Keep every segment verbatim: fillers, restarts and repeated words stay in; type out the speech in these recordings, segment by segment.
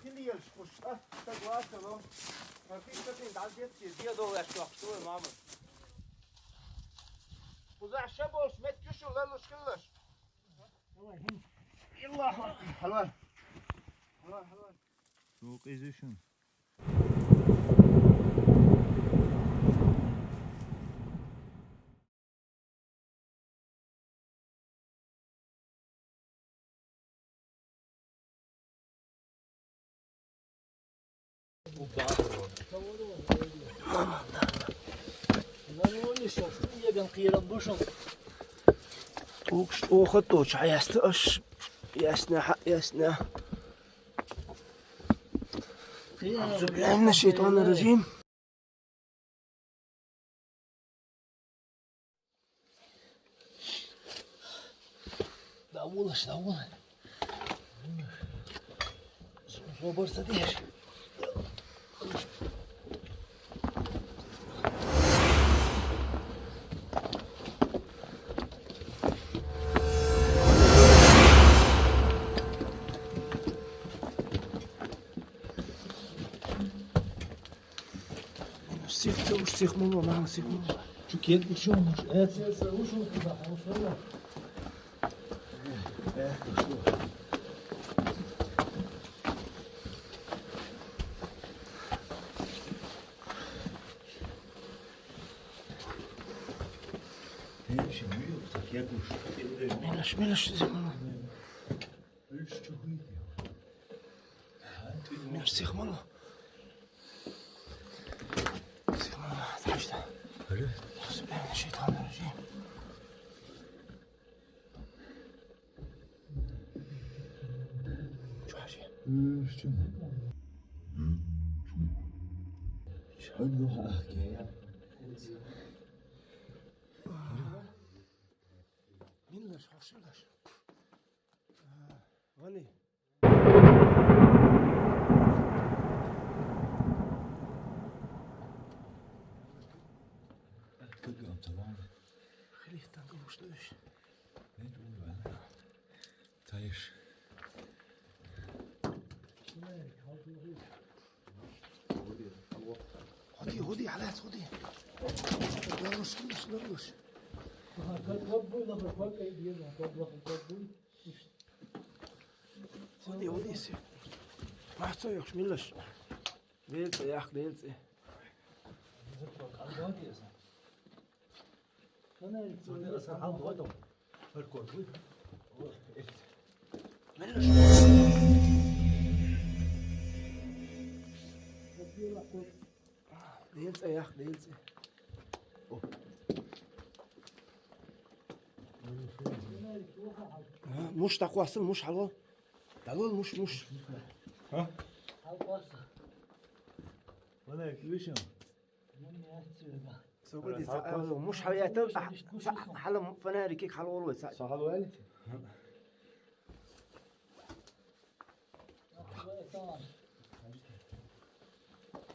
Хилиелш хуш, а, согласен, но. Маркиз катин дал детский, где доллар что, что, мама? Куза шаболш, мет кюшу лалуш кыллаш. Аллах. Халал. Халал, халал. Сук изишин. Укш охот то чаясты аш. Ясна, ясна. أعوذ بالله من الشيطان الرجيم. Давулаш, давулаш. Собарса деш. Сих, сих, сих мало, мама, сих мало. Чукет, ушёл, ушёл. Э, э, ушёл туда, ушёл. Э, ушёл. Мелаш, мелаш, сих мало. Мин сих мало. Сих мало. Ташта. Алло. أعوذ بالله من الشيطان الرجيم. Чуаши. Э, что? Чуаши. Мин лаш, хоши лаш. Вани. Хилихтан кумуштуш. Тайш. Ходи, ходи, алас, ходи. Лалуш, лалуш, лалуш. Ходи, ходи, си. Махцо ёхш, милаш. Делце, ях, делце. Милаш. Делце, ях, делце. Муш таквасыл, муш хало. Давай, муш, муш. А? Вон як вышел. Собади, муш хавятал, хала фонарик хал олвай. Сахал вали.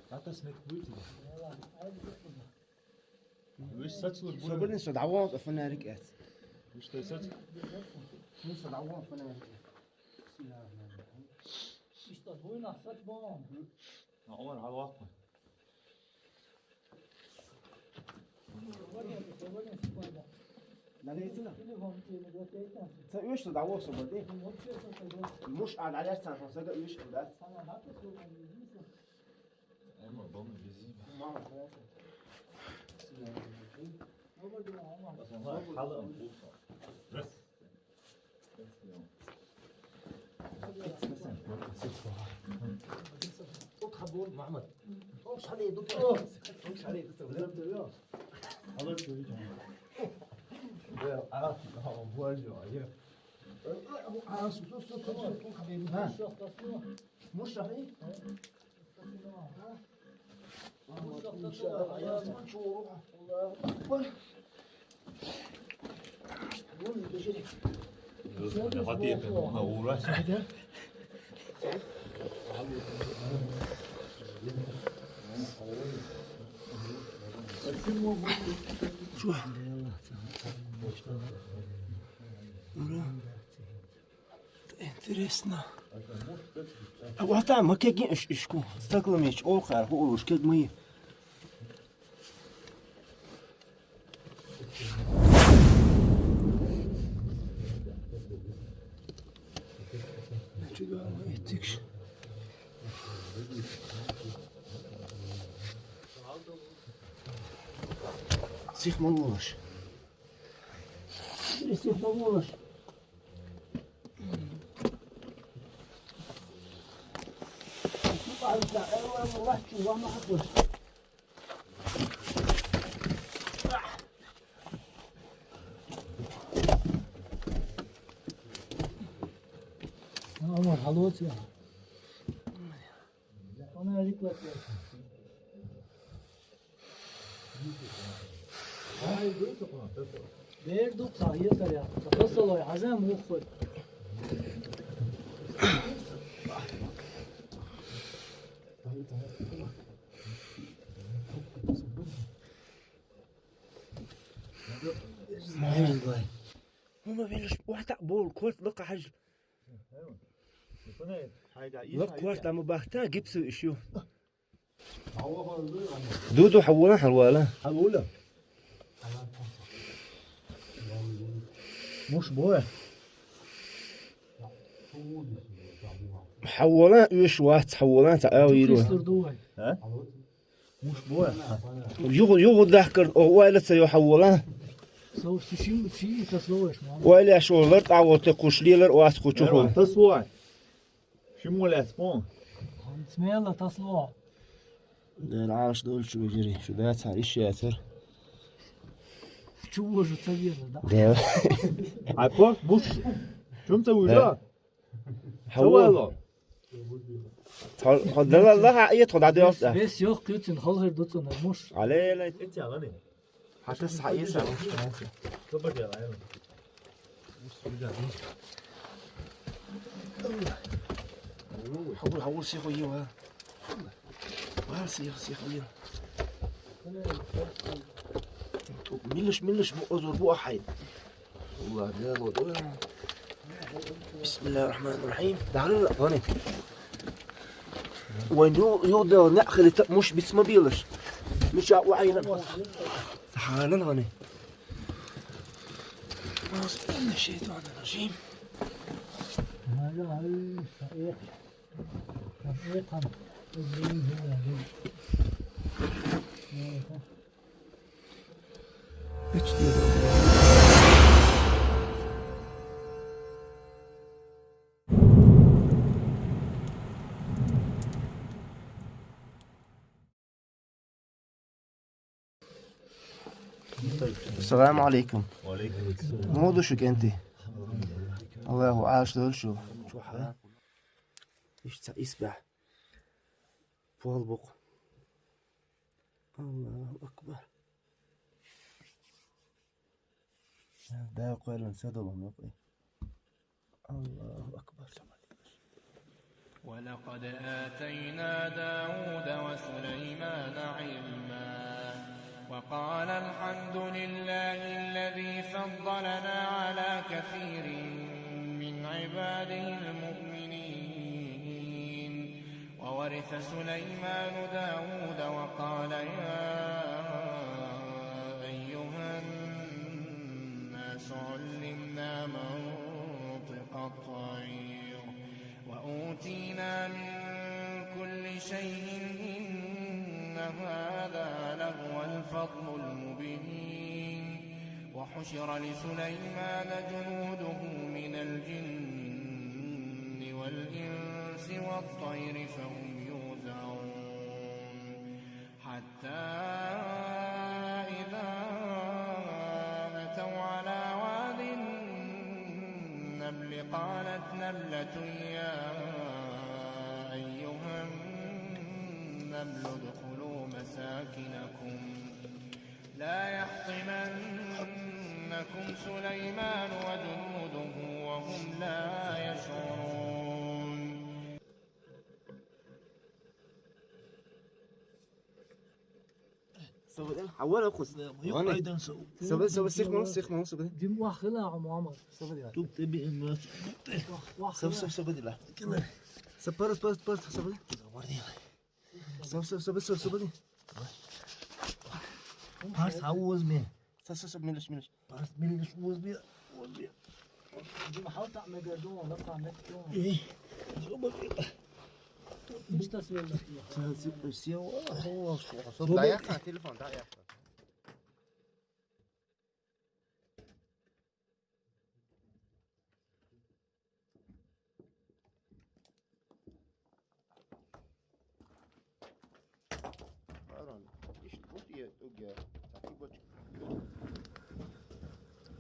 Тата смет будет. Виш сацлур бур. Собади, со давон фонарик эт. Виш сац. Со давон фонарик эт. Ишта буйна сац бон. Омар, хал вакма. Ца уьш ца даво собади. Муш а далер сан, сага уьш а дац. Мама, бом вези. Мама, хала. Раз. Интересно. Вата, ма кегин иш, ишку. Стакла меч, о, хар, хулуш, кег май. Сих молош. Сих молош. Амар, халуц я. Она рекла. Бердук, а, я, я. Просто лой, азам ухой. Муна велиш, вахта бол, корт лука хаж. Лук корт, ама бахта гипсу ишу. Ду, ду, хьавола, хьавола. Хьавола. Муш боя. Хьавола, уьш вац, хьавола, ца ав йиру. Хистур ду вай. А? Муш боя. Югу, югу дахкар, о, вайла ца ю хьавола. Сов сишим, ши, та слово, шма. Вайла шо лар, та вот куш лилар, вац кучу ху. Та слово. Шимолец, пон. Смело, та слово. Дел Ӏалаш долчу вежарий, шу дацахьара иш яцара. Чу вожу ца веза, да? Дел. Ай, по, буш. Чум ца вужа? Да. Ца вало. Хо, хо, дала, ла, ха, иет, хо, да, дел. Вес, вес ёх, кюцин, хол хер дуцун, муш. Алей, алей. Эти алани. Хьатас хьаэца. Хьур, хьур, сихо йива. Ва, сихо, сихо йива. Милиш, милиш, бу озур бу ахай. Аллах, я Аллах. بسم الله الرحمن الرحيم. Дагъна, гъани. Вайн ю, ю да, нахили та, муш бицма билаш. Мича ва айна. Сахана, гъани. أعوذ بالله من الشيطان الرجيم. السلام عليكم. وعليكم السلام. Муха ду шу, кӀентий? Аллах Ӏалаш долда шу. Чухьа. Иштта исбаьхьа. Пол букъ. Аллаху акбар. Да, кхоьллина са долу мукъи. Аллаху акбар. ولقد آتينا داود وسليمان علما. وقال: الحمد لله الذي فضلنا على كثير من عباده المؤمنين. وورث سليمان داود وقال: يا أيها الناس علمنا منطق الطير وأوتينا من كل شيء إن هذا لهو الفضل المبين. وحشر لسليمان جنوده من الجن والإنس والطير فهم يوزعون. حتى إذا أتوا على واد النمل قالت نملة يا أيها النمل ادخلوا مساكنكم لا يحطمنكم سليمان وجنوده وهم لا يشعرون. Сабади, аввал акус. Вани. Сабади, сабади, сих ман, сих ман, сабади. Дим вахила, Муҳаммад. Сабади. Тук тебе им. Вах, вах. Саб, саб, сабади ла. Саб, парс, парс, парс, сабади. Саб, саб, сабади, саб, сабади. Парс, авуз ме. Саб, саб, саб, милиш, милиш. Парс, милиш, авуз ме. Авуз ме. Дим хал та мегардон, ла та мегардон. Эй. Сабади. Муштас велла. Сабади. Даякъа, телефон, даякъа. Барон, ишт бут е уге, таки боч.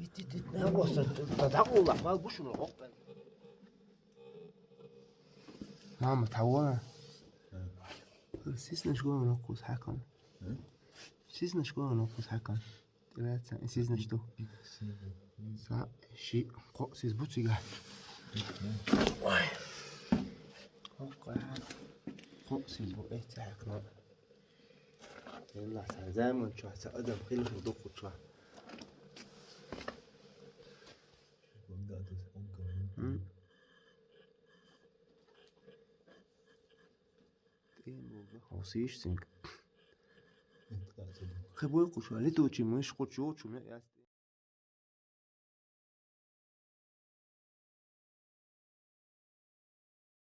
Ит, ит, ит, не боса, да, да, ула, мал гушуна, хок. Мама, тавона. Сиснеш гуна кус хакан. Сиснеш гуна кус хакан. Тирацан, сизнеш ту. Са, ши, хо, сиз буцига. Ой. Хо, хо, сиз бу, э, цахакна. Илла, са, заман чуа, са, адам хил хил духу чуа. М? Тем болду. Осиш синг. Хебой куша, летучий мышь, кучу, чуме, я.